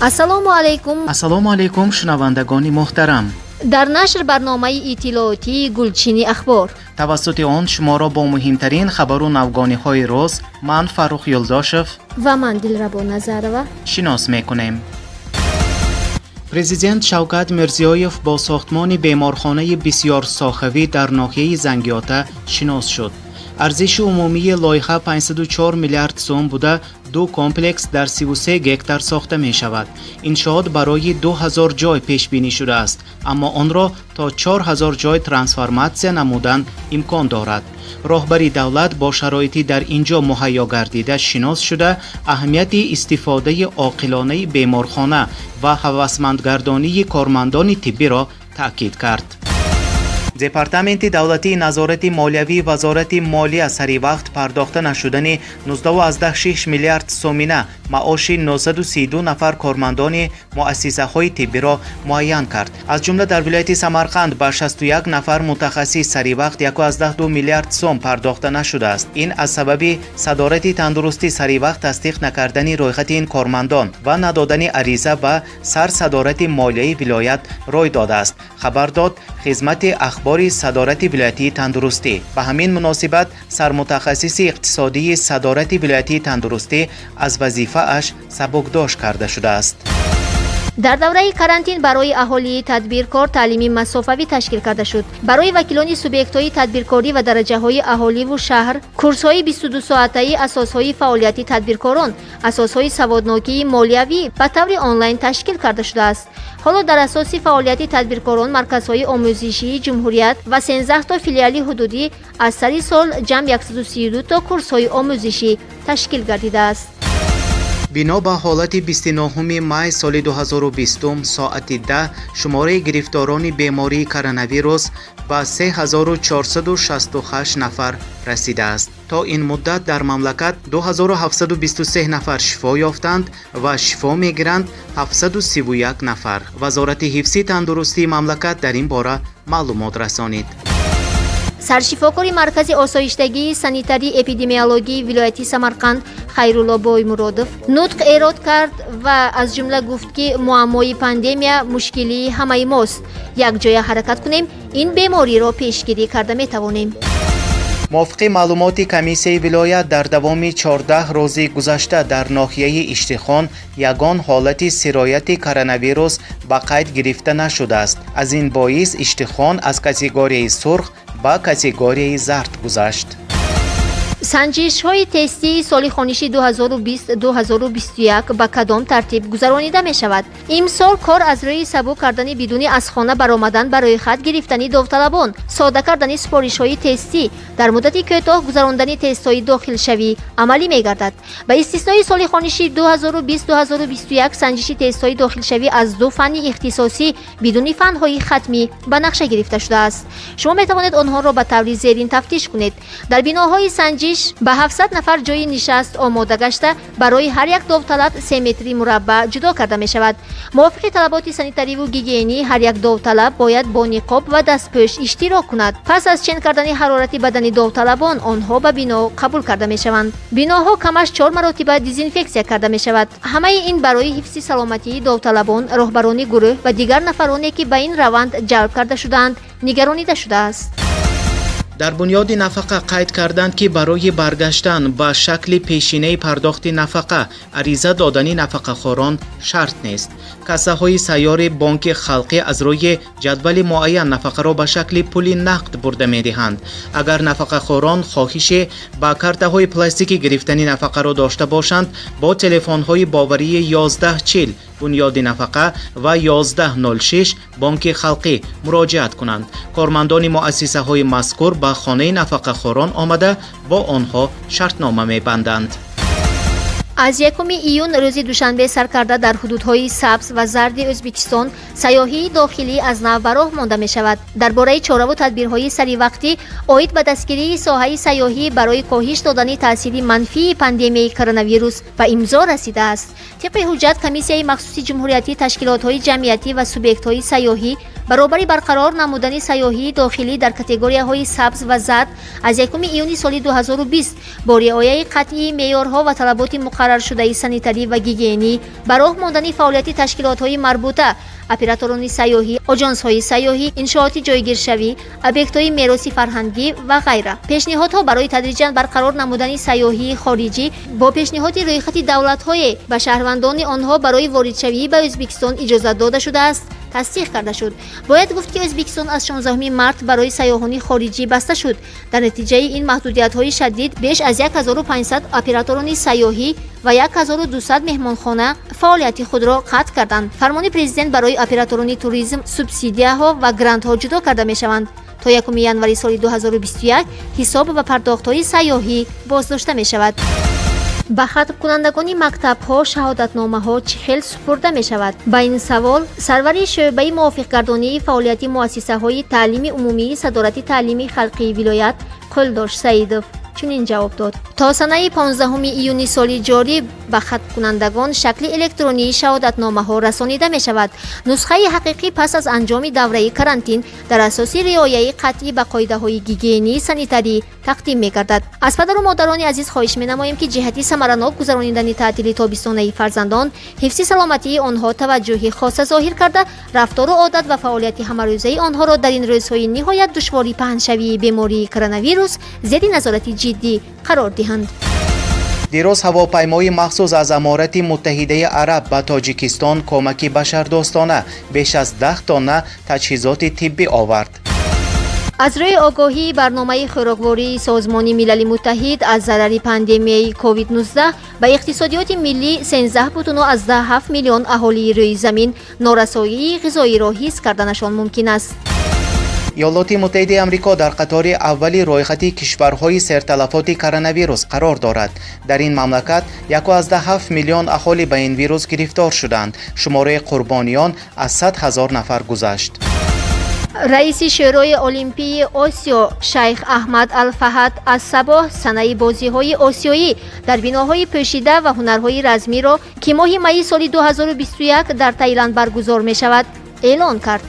Ассалому алайкум. Ассалому алайкум, шунавандагони муҳтарам. Дар нашр барномаи иттилоотии «Гулчини ахбор». Тавассути он шуморо бо муҳимтарин хабару навгониҳои рӯз ман, Фаррух Юлдошев, ва ман, Дилрабо Назарова, шинос мекунем. Президент Шавкат Мирзиёев бо сохтмони беморхонаи бисёрсоҳавӣ дар ноҳияи Зангиота шинос шуд. Арзиши умумии лоиҳа 504 миллиард сӯм буда, ду комплекс дар 33 гектар сохта мешавад. Иншоот барои 2000 ҷой пешбинӣ шудааст, аммо онро то 4000 ҷой трансформатсия намудан имкон дорад. Роҳбари давлат бо шароити дар ин ҷо муҳайё гардида шинос шуда, аҳамияти истифодаи оқилонаи беморхона ва ҳавасмандгардонии кормандони тиббиро таъкид кард. Департаменти давлатии назорати молиявии Вазорати молия саривақт пардохта нашудани 19,6 миллиард сомина маоши 932 нафар кормандони муассисаҳои тиббиро муайян кард. Аз ҷумла дар вилояти Самарқанд ба 61 нафар мутахассис саривақт 1,2 миллиард сом пардохта нашудааст. Ин аз сабаби Садорати тандурустӣ саривақт тасдиқ накардани рӯйхати ин кормандон ва надодани ариза ба Сарсадорати молияи вилоят рой додааст, хабар дод хизмати ахбори Садорати вилоятии тандурустӣ. Ба ҳамин муносибат сармутахассиси иқтисодии Садорати вилоятии тандурустӣ аз вазифааш сабукдош карда шудааст. Дар давраи карантин барои аҳолии тадбиркор таълими масофавӣ ташкил карда шуд. Барои вакилони субъектҳои тадбиркорӣ ва дараҷаҳои аҳоливу шаҳр курсҳои 22-соатаи асосҳои фаъолияти тадбиркорон, асосҳои саводнокии молиявӣ ба таври онлайн ташкил карда шудааст. Ҳоло дар асоси фаъолияти тадбиркорон марказҳои омӯзишии ҷумҳурият ва 13 то филиали ҳудудӣ аз сари сол ҷамъ 132 то курсҳои омӯзишӣ ташкил гардидааст. Бино ба ҳолати 29 май соли 2020 соати 10 шумораи гирифторони бемории коронавирус ба 3468 нафар расидааст. То ин муддат дар мамлакат 2723 нафар шифо ёфтанд ва шифо мегиранд 731 нафар. Вазорати ҳифзи тандурустии мамлакат дар ин бора маълумот расонид. Саршифокори маркази осоиштагии санитарии эпидемиологии вилояти Самарқанд Хайрулло Боймуродов нутқ эрод кард ва аз ҷумла гуфт, ки муаммои пандемия мушкилии ҳамаи мост, якҷоя ҳаракат кунем, ин бемориро пешгирӣ карда метавонем. Мувофиқи маълумоти комиссияи вилоят, дар давоми 14 рӯзи гузашта дар ноҳияи Иштихон ягон ҳолати сирояти коронавирус ба қайд гирифта нашудааст. Аз ин боис Иштихон аз категорияи сурх ба категорияи зард гузашт. Санҷишҳои тестии соли хониши 2020-2021 ба кадом тартиб гузаронида мешавад? Имсол кор аз рӯи сабук кардани бидуни аз хона баромадан барои хат гирифтани довталабон, сода кардани супоришҳои тестӣ, дар муддати кӯтоҳ гузарондани тестҳои дохилшавӣ амалӣ мегардад. Ба истиснои соли хониши 2020-2021 санҷиши тестҳои дохилшавӣ аз ду фанни ихтисосӣ бидуни фанҳои хатмӣ ба нақша гирифта шудааст. Шумо метавонед онҳоро ба таври зерин тафтиш кунед. Дар биноҳои санҷиш ба 700 нафар ҷойи нишаст омода гашта, барои ҳар як довталаб 3 метри мураббаъ ҷудо карда мешавад. Мувофиқи талаботи санитариву гигиенӣ ҳар як довталаб бояд бо ниқоб ва дастпӯш иштирок кунад. Пас аз чен кардани ҳарорати бадани довталабон онҳо ба бино қабул карда мешаванд. Биноҳо камаш чор маротиба дезинфексия карда мешавад. Ҳамаи ин барои ҳифзи саломатии довталабон, роҳбарони гурӯҳ ва дигар нафароне, ки ба ин раванд ҷалб карда шудаанд, нигаронида шудааст. Дар Бунёди нафақа қайд карданд, ки барои баргаштан ба шакли пешинаи пардохти нафақа ариза додани нафақахорон шарт нест. Кассаҳои сайёри Бонки Халқӣ аз рӯи ҷадвали муайян нафақаро ба шакли пули нақд бурда медиҳанд. Агар нафақахорон хоҳиши ба картаҳои пластикӣ гирифтани нафақаро дошта бошанд, бо телефонҳои боварии 1140 Бунёди нафақа ва 1106 Бонки Халқӣ муроҷиат кунанд. Кормандони муассисаҳои мазкур ба хонаи нафақахорон омада, бо онҳо шартнома мебанданд. Аз 1 июн, рӯзи душанбе сар карда, дар ҳудудҳои сабз ва зарди Ӯзбекистон сайёҳии дохилӣ аз нав ба роҳ монда мешавад. Дар бораи чораву тадбирҳои саривақтӣ оид ба дастгирии соҳаи сайёҳӣ барои коҳиш додани таъсири манфии пандемияи коронавирус ба имзо расидааст. Тибқи ҳуҷҷат, комиссияи махсуси ҷумҳуриятӣ ташкилотҳои ҷамъиятӣ ва субъектҳои сайёҳӣ Баробари барқарор намудани сайёҳии дохилӣ дар категорияҳои сабз ва зард аз 1 июни соли 2020 бо риояи қатъии меъёрҳо ва талаботи муқарраршудаи санитарӣ ва гигиенӣ, ба роҳ мондани фаъолияти ташкилотҳои марбута, операторони сайёҳӣ, оҷонсҳои сайёҳӣ, иншооти ҷойгиршавӣ, объектҳои мероси фарҳангӣ ва ғайра. Пешниҳодҳо барои тадриҷан барқарор намудани сайёҳии хориҷӣ бо пешниҳоди рӯйхати давлатҳое ба шаҳрвандони онҳо барои воридшавӣ ба Ӯзбекистон иҷозат дода шудааст, тасдиқ карда шуд. Бояд гуфт, ки Ӯзбекистон аз 16 март барои сайёҳони хориҷӣ баста шуд. Дар натиҷаи ин маҳдудиятҳои шадид беш аз 1500 операторони сайёҳӣ ва 1200 меҳмонхона фаъолияти худро қатъ карданд. Фармони президент: барои операторони туризм субсидияҳо ва грантҳо ҷудо карда мешаванд. То 1 январи соли 2021 ҳисоб ва пардохтҳои сайёҳӣ боздошта мешавад. Ба хатмкунандагони мактабҳо шаҳодатномаҳо чӣ хел супурда мешавад? Ба ин савол сарвари шӯъбаи мувофиқгардонии фаъолияти муассисаҳои таълими умумии Садорати таълими халқии вилоят Қӯлдош Саидов чунин ҷавоб дод: то санаи 15 июни соли ҷорӣ ба хатмкунандагон шакли электронии шаҳодатномаҳо расонида мешавад. Нусхаи ҳақиқӣ пас аз анҷоми давраи карантин дар асоси риояи қатъӣ ба қоидаҳои гигиении санитарӣ тақдим мегардад. Аз падару модарони азиз хоҳиш менамоем, ки ҷиҳати самаранок гузаронидани таътили тобистонаи фарзандон, ҳифзи саломатии онҳо таваҷҷӯҳи хоса зоҳир карда, рафтору одат ва фаъолияти ҳамарӯзаи онҳоро дар ин рӯзҳои ниҳоят душвори паҳншавии бемории коронавирус зери назорати ҷиддӣ қарор диҳанд. Дирӯз ҳавопаймои махсус аз Аморати Муттаҳидаи Араб ба Тоҷикистон кӯмаки башардӯстона, беш аз 10 тонна таҷҳизоти тиббӣ овард. Аз рӯи огоҳии барномаи хӯроквории Созмони Милали Муттаҳид аз зарари пандемияи COVID-19 ба иқтисодиёти миллӣ, 13,7 миллион аҳолии рӯи замин норасоии ғизоиро ҳис карданашон мумкин аст. Иёлоти Муттаҳидаи Амрико дар қатори аввали рӯйхати кишварҳои серталафоти коронавирус қарор дорад. Дар ин мамлакат 1,7 миллион аҳолӣ ба ин вирус гирифтор шуданд. Шумораи қурбониён аз 100 ҳазор нафар гузашт. Раиси Шӯрои Олимпии Осиё Шайх Аҳмад Алфаҳад ас-Сабоҳ санаи бозиҳои осиёӣ дар биноҳои пӯшида ва ҳунарҳои размиро, ки моҳи майи соли 2021 дар Таиланд баргузор мешавад, эълон кард.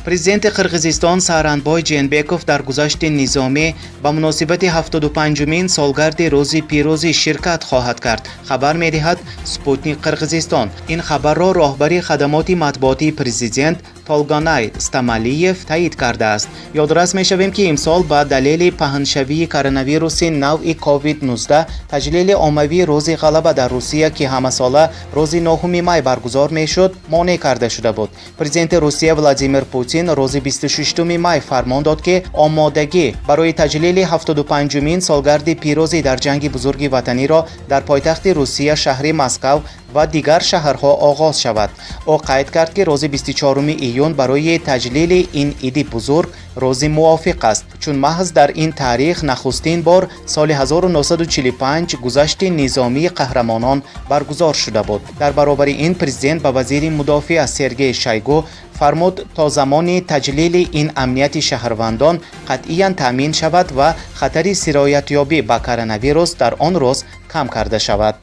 Президенти Қирғизистон Сааранбой Жээнбеков дар гузашти низомӣ ба муносибати 75-умин солгарди Рӯзи пирӯзӣ ширкат хоҳад кард, хабар медиҳад Спутник Қирғизистон. Ин хабарро роҳбари хадамоти матбуотии президент Толганай Стамалиев таъид кардааст. Ёдрас мешавем, ки имсол ба далели паҳншавии коронавируси навъи COVID-19 таҷлили оммавии Рӯзи ғалаба дар Русия, ки ҳамасола рӯзи 9 май баргузор мешуд, монеъ карда шуда буд. Президенти Русия Владимир Путин рӯзи 26 май фармон дод, ки омодагӣ барои таҷлили 75-умин солгарди пирӯзӣ дар Ҷанги Бузурги Ватаниро дар пойтахти Русия, шаҳри Москав ва дигар шаҳрҳо оғоз шавад. Ӯ қайд кард, ки рӯзи 24 июн барои таҷлили ин иди бузург рӯзи мувофиқ аст, чун маҳз дар ин таърих нахустин бор соли 1945 гузашти низомии қаҳрамонон баргузор шуда буд. Дар баробари ин президент ба вазири мудофиа Сергей Шойгу фармуд, то замони таҷлили ин амнияти шаҳрвандон қатъиян таъмин шавад ва хатари сироятёбӣ ба коронавирус дар он рӯз кам карда шавад.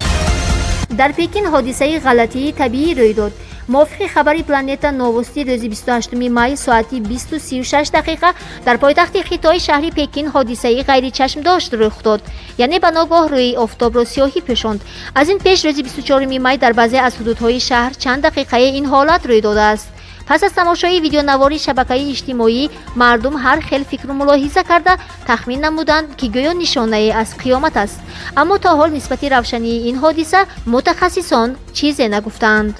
Дар Пекин ҳодисаи ғалатии табиӣ рӯй дод. Мувофиқи хабари Планета Новости, рӯзи 28 май соати 20:36 дар пойтахти Хитой, шаҳри Пекин, ҳодисаи ғайричашмдошт рух дод, яъне ба ногоҳ рӯи офтобро сиёҳӣ пӯшонд. Аз ин пеш рӯзи 24 май дар баъзе аз ҳудудҳои шаҳр чанд дақиқае ин ҳолат рӯй додааст. Пас аз тамошои видеонавори шабакаи иҷтимоӣ мардум ҳар хел фикру мулоҳиза карда, тахмин намуданд, ки гӯё нишонае аз қиёмат аст. Аммо то ҳол нисбати равшании ин ҳодиса мутахассисон чизе нагуфтаанд.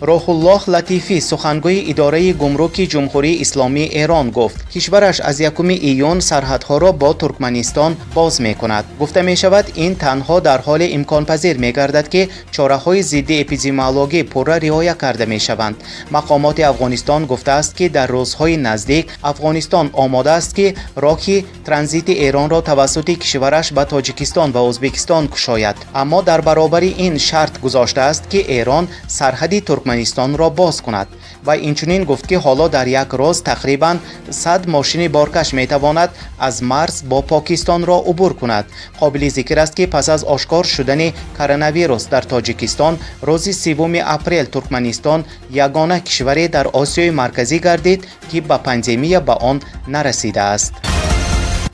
Рӯҳуллоҳ Латифӣ, сухангӯи идораи гумруки Ҷумҳурии Исломии Эрон, гуфт, кишвараш аз 1 июн сарҳадҳоро бо Туркманистон боз мекунад. Гуфта мешавад, ин танҳо дар ҳоле имконпазир мегардад, ки чораҳои зидди эпидемиологӣ пурра риоя карда мешаванд. Мақомоти Афғонистон гуфтааст, ки дар рӯзҳои наздик Афғонистон омода аст, ки роҳи транзити Эронро тавассути кишвараш ба Тоҷикистон ва Ӯзбекистон кушояд, аммо дар баробари ин шарт гузоштааст, ки Эрон сарҳади Туркманистон Туркманистонро боз кунад. Ва инчунин гуфт, ки ҳоло дар як рӯз тақрибан 100 мошини боркаш метавонад аз марз бо Покистонро убур кунад. Қобили зикр аст, ки пас аз ошкор шудани коронавирус дар Тоҷикистон рӯзи 30 апрел Туркманистон ягона кишваре дар Осиёи Марказӣ гардид, ки ба пандемия ба он нарасидааст.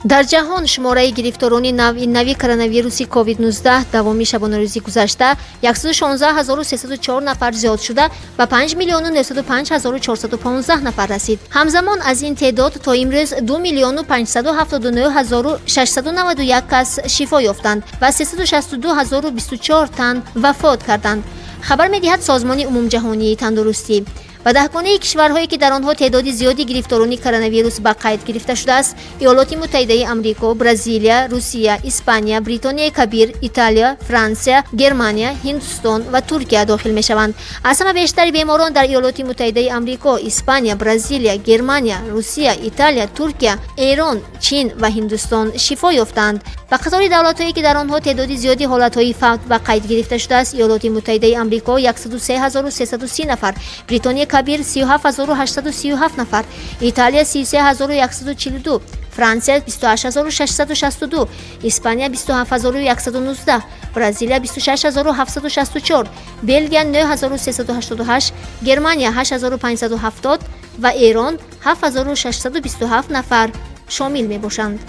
Дар ҷаҳон шумораи гирифторони навъи нави коронавируси COVID-19 давоми шабонарӯзи гузашта 116304 нафар зиёд шуда, ба 5 миллиону 905 415 нафар расид. Ҳамзамон, аз ин теъдод то имрӯз 2 миллиону 579 691 кас шифо ёфтанд ва 362 024 тан вафот карданд, хабар медиҳад Созмони умумҷаҳонии тандурустӣ. Ба даҳгонаи кишварҳое, ки дар онҳо теъдоди зиёди гирифторони коронавирус ба қайд гирифта шудааст, Иёлоти Муттаҳидаи Амрико, Бразилия, Русия, Испания, Бритонияи Кабир, Италия, Франсия, Германия, Ҳиндустон ва Туркия дохил мешаванд. Аз ҳама бештари беморон дар Иёлоти Муттаҳидаи Амрико, Испания, Бразилия, Германия, Русия, Италия, Туркия, Эрон, Чин ва Ҳиндустон шифо ёфтанд. Ба қатори давлатҳое, ки дар онҳо теъдоди зиёди ҳолатҳои фавт ба қайд гирифта шудааст, Иёлоти Муттаҳидаи Амрико 103330 нафар, Бритония Кабир 37837 нафар, Италия 33142, Франсия 28662, Испания 27119, Бразилия 26764, Белгия 9388, Германия 8570 ва Эрон 7627 нафар шомил мебошанд.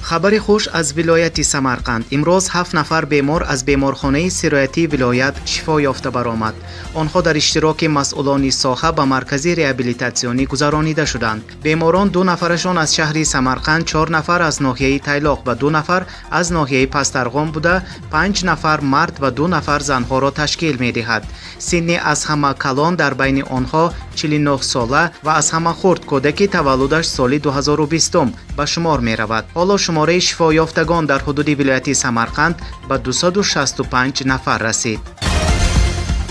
Хабари хуш аз вилояти Самарқанд. Имрӯз ҳафт нафар бемор аз беморхонаи сироятии вилоят шифо ёфта баромад. Онҳо дар иштироки масъулони соҳа ба маркази реабилитатсионӣ гузаронида шуданд. Беморон ду нафарашон аз шаҳри Самарқанд, чор нафар аз ноҳияи Тайлоқ ва ду нафар аз ноҳияи Пастарғом буда, панҷ нафар мард ва ду нафар занҳоро ташкил медиҳад. Синни аз ҳама калон дар байни онҳо 49 сола ва аз ҳама хурд кӯдаки таваллудаш соли 2020 ба шумор меравад. Ҳоло шумораи шифоёфтагон дар ҳудуди вилояти Самарқанд ба 265 нафар расид.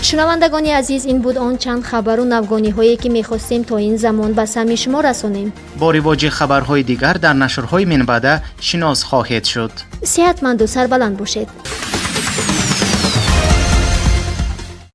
Шунавандагони азиз, ин буд он чанд хабару навгониҳое, ки мехостем то ин замон ба самъи шумо расонем. Бо ривоҷи хабарҳои дигар дар нашрҳои минбаъда шинос хоҳед шуд. Сеҳатманду сарбаланд бошед.